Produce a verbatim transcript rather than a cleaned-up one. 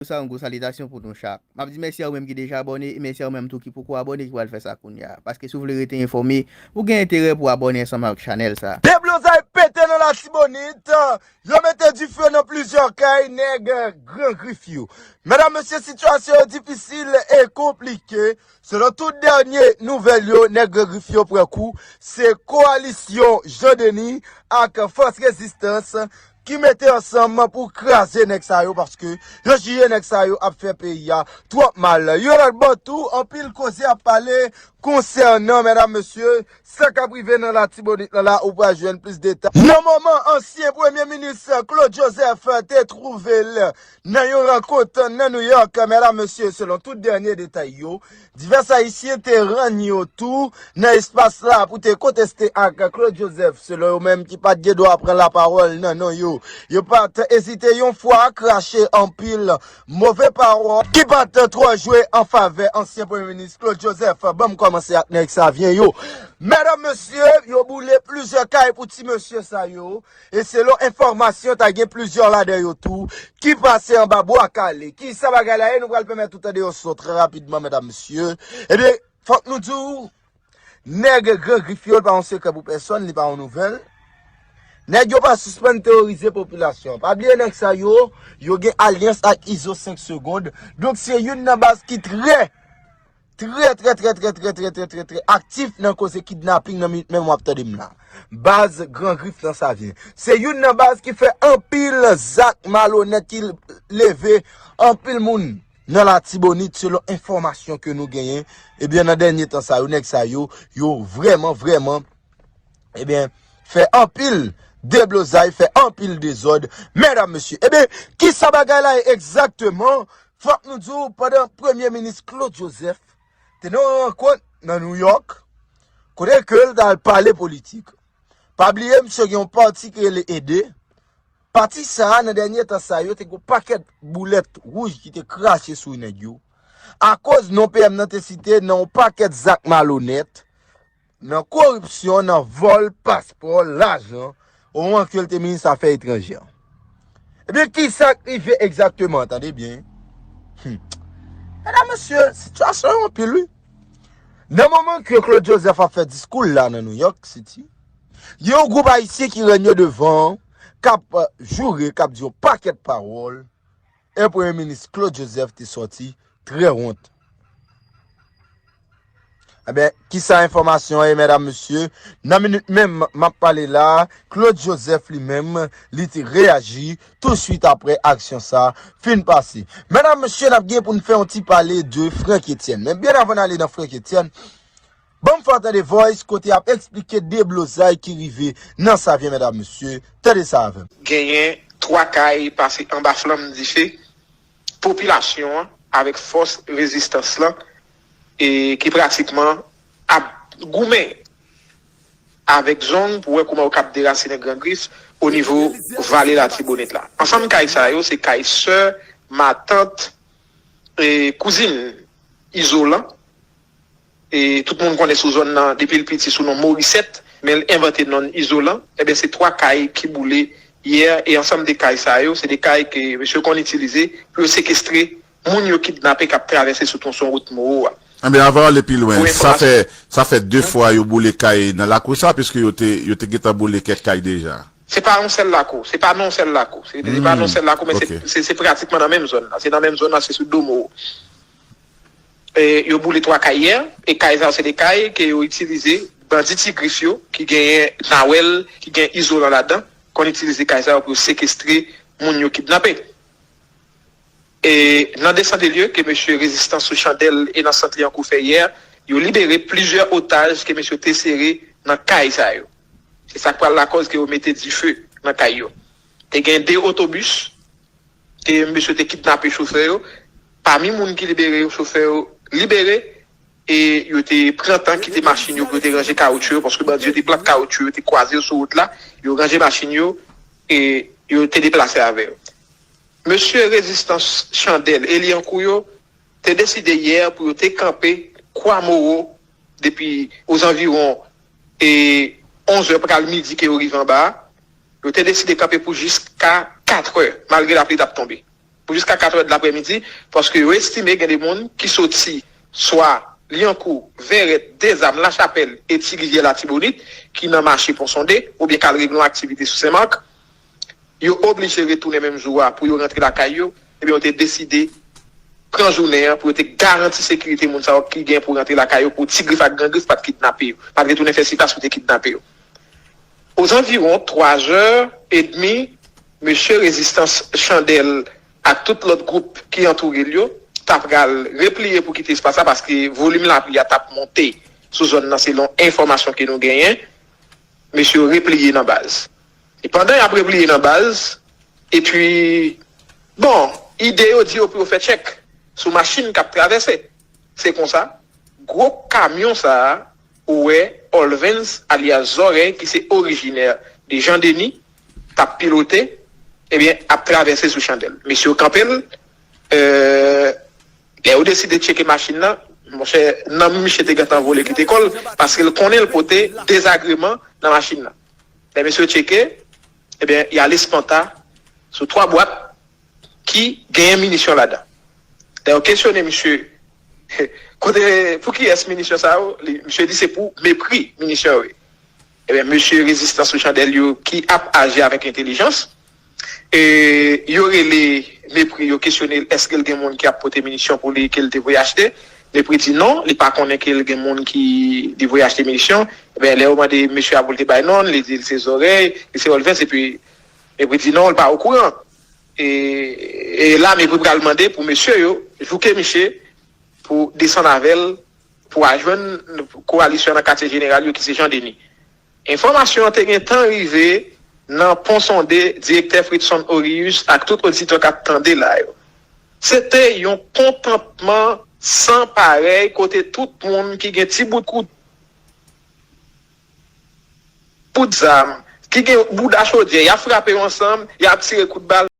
Sa yon gwo salitasyon pou nou chak. M ap di mèsi a ou menm ki deja abòne, e mèsi a ou menm tou ki poko abòne ki pral fè sa kounye a. Paske si w vle rete enfòme, ou gen enterè pou abòne ansanm ak chanèl sa. Deblozay pete nan Latibonit, yo mete dife nan plizyè kay nèg Gran Grif yo. Medam, mesye, sitiyasyon yo difisil e konplike. Selon tout dènye nouvèl yo, nèg Gran Grif yo pran kou. Se kowalisyon Jan Deni ak Fòs Rezistans ki mete ansanm pou kraze nèg sa yo, paske yo jije nèg sa yo ap fè peyi a twòp mal. Yon lòt bò tou, anpil koze ap pale konsènan, medam, mesye, sa k ap rive nan Latibonit lan la, ou pral jwenn plis detay. Nan moman ansyen premye minis Claude Joseph te twouve l nan yon rankont nan New York, medam, mesye, selon tout dènye detay yo, divès Ayisyen te rann yo tou nan espas la pou te konteste ak Claude Joseph, selon yo menm ki pa t gen dwa pran lapawòl nan non yo. Yo pa t ezite yon fwa krache anpil move pawòl ki pa t twò jwe an favè ansyen premye minis Claude Joseph. Ban m kòmanse ak nèg Savyen yo. Medam, mesye, yo boule plizyè kay pou ti mesye sa yo. E selon enfòmasyon, ta gen plizyè ladan yo tou ki pase anba bwa kale. Kisa bagay la ye? Nou pral pèmèt ou tande yon son trè rapidman, medam, mesye. Ebyen, fòk nou di w, nèg Gran Grif yo, li pa yon sekrè pou pèsonn, li pa yon nouvèl. Nèg yo pa sispann teworize popilasyon an. Pa bliye nèg sa yo, yo gen alyans ak Izo senk Segond. Donk, se youn nan baz ki trè, trè, trè, trè, trè, trè, trè, trè, trè, trè aktif nan koze kidnaping nan minit menm w ap tande m la. Baz Gran Grif nan Savyen. Se youn nan baz ki fè anpil zak malonèt, ki leve anpil moun nan Latibonit, selon enfòmasyon ke nou genyen. Ebyen, nan dènye tan sa yo, nèg sa yo, yo vrèman, vrèman, ebyen, fè anpil deblozay, fè anpil dezòd. Medam, mesye, ebyen, kisa bagay la ye egzakteman? Fòk nou di w, pandan premye minis Claude Joseph te nan yon rankont nan New York, kote ke l t al pale politik. Pa bliye, misye gen yon pati ki rele Ede. Pati sa a, nan dènye tan sa yo, te gen yon pakèt boulèt wouj ki te krache sou nèg yo. Akoz non P M nan te site nan yon pakèt zak malonèt, nan koripsyon, nan vòl paspò, lajan, omoman ke l te minis afè etranjè. Ebyen, kisa k rive egzakteman? Tande byen. Hmm. Medam, mesye, sitiyasyon yo anpil, wi. Nan moman ke Claude Joseph ap fè diskou l la nan New York City, gen yon gwoup Ayisyen ki rann yo devan, k ap, eh, joure, k ap di yon pakèt pawòl, e Premye Minis Claude Joseph te sòti trè wont. Ebyen, kisa enfòmasyon an ye, medam, mesye? Nan minit menm m ap pale la, Claude Joseph li menm, li te reyaji touswit apre aksyon sa fin pase. Medam, mesye, n ap gen pou n fè yon ti pale de Franck Etienne. Men byen avan n ale nan Franck Etienne, ban m fè w tande voice kote y ap eksplike deblozay ki rive nan Savyen, medam, mesye. Tande sa avè m. Genyen twa kay pase anba flanm dife popilasyon an avèk fòs rezistans lan e ki pratikman ap goumen avèk zong pou wè kouman yo kab derasinen Gran Grif o nivo vale Latibonit la. Ansanm kay sa yo se kay sè, matant, e kouzin Izolan. E tout moun konnen sou zòn nan depi l piti sou non Morisèt, men l envante non Izolan. Ebyen se twa kay ki boule yè e ansanm de kay sa yo se de kay ke mesye konn itilize pou yo sekestre moun yo kidnape k ap travèse sou tronson wout Moro a. Anben, anvan w ale pi lwen, sa fè, sa fè de fwa yo boule kay nan lakou sa, piske yo te, yo te gentan boule kèk kay deja. Se pa yon sèl lakou, se pa nan yon sèl lakou, se, se pa nan yon sèl lakou, men se, se, se pratikman nan menm zòn nan, se nan menm zòn nan, se sou do Moro. E, yo boule twa kay yè, e kay sa yo se de kay ke yo itilize bandi Ti Grif yo, ki genyen Nawèl, ki gen Izolan ladan, konn itilize kay sa yo pou yo sekestre moun yo kidnape. E nan desandelye ke mesye Rezistans sou Chandèl e nan sant Lyankou fè yè, yo libere plizyè otaj ke mesye te sere nan kay sa yo. Se sa k pral lakòz ke yo mete dife nan kay yo. Te gen de otobis ke mesye te kidnape chofè yo. Pami moun ki libere yo, chofè yo libere e yo te pran tan kite machin yo pou yo te ranje kawotchou yo, paske bandi yo te plant kawotchou yo, te kwaze yo sou wout la, yo ranje machin yo e yo te deplase avè yo. Mesye Rezistans Chandèl e Lyankou yo te deside yè pou yo te kanpe Kwa Moro depi ozanviwon e onz è pral midi ke yo rive anba a. Yo te deside kanpe pou jiska kat è, malgre lapli t ap tonbe. pou jiska katrè de lapremidi, paske yo estime gen de moun ki soti swa Lyankou, Vèrèt, Dezam, Lachapèl e Ti Rivyè Latibonit ki nan mache Pon Sonde oubyen k al regle yon aktivite sou Senmak, yo oblije retounen menm jou a pou yo rantre lakay yo, ebyen yo te deside pran jounen an pou yo te garanti sekirite moun sa yo ki gen pou rantre lakay yo pou Ti Grif ak Gran Grif pa t kidnape yo, pa t retounen fè sitas pou te kidnape yo. Ozanviwon twa zè edmi, mesye Rezistans Chandèl ak tout lòt gwoup ki antoure l yo t ap pral repliye pou kite espas la paske volim lapli a t ap monte sou zòn nan selon enfòmasyon ke nou genyen. Mesye yo repliye nan baz. E pandan y ap repliye nan baz, epi, bon, ide yo di yo pou yo fè tchèk sou machin k ap travèse. Se konsa, gwo kamyon sa a, ou wè Olvens alyas Zòrèy ki se orijinè de Jan Deni t ap pilote, ebyen, ap travèse sou Chandèl. Mesye yo kanpe l, euh, lè yo deside tcheke machin nan, monchè, nanm misye te gentan vole kite kò l, paske l konnen l pote dezagreman nan machin nan. Lè mesye yo tcheke, ebyen, y al espanta sou twa bwat ki genyen minisyon ladan. Lè yo kesyone misye, kote, pou kiyès minisyon sa yo, li, misye di se pou Mepri minisyon yo ye. Ebyen, mesye Rezistans sou Chandèl yo ki ap aji avèk entelijans, e yo rele Mepri, yo kesyone l èske l gen moun ki ap pote minisyon pou li ke l te voye achte. Mepri di non, li pa konnen ke l gen moun ki li voye achte minisyon. Ebyen, lè yo mande mesye a pou l te bay non l, li di l se Zòrèy, li se Olvens, epi Mepri di non, l pa okouran. E, e la, Mepri pral mande pou mesye yo jouke misye pou desann avè l pou al jwenn kowalisyon nan katye jeneral yo ki se Jan Deni. Enfòmasyon an te gentan rive nan Pon Sonde, direktè Fritson Orius ak tout oditè k ap tande la yo. Se te yon kontantman san parèy kote tout moun ki gen ti bout kout, bout zam, ki gen bouda chodyè, y ap frape yo ansanm, y ap tire kout bal.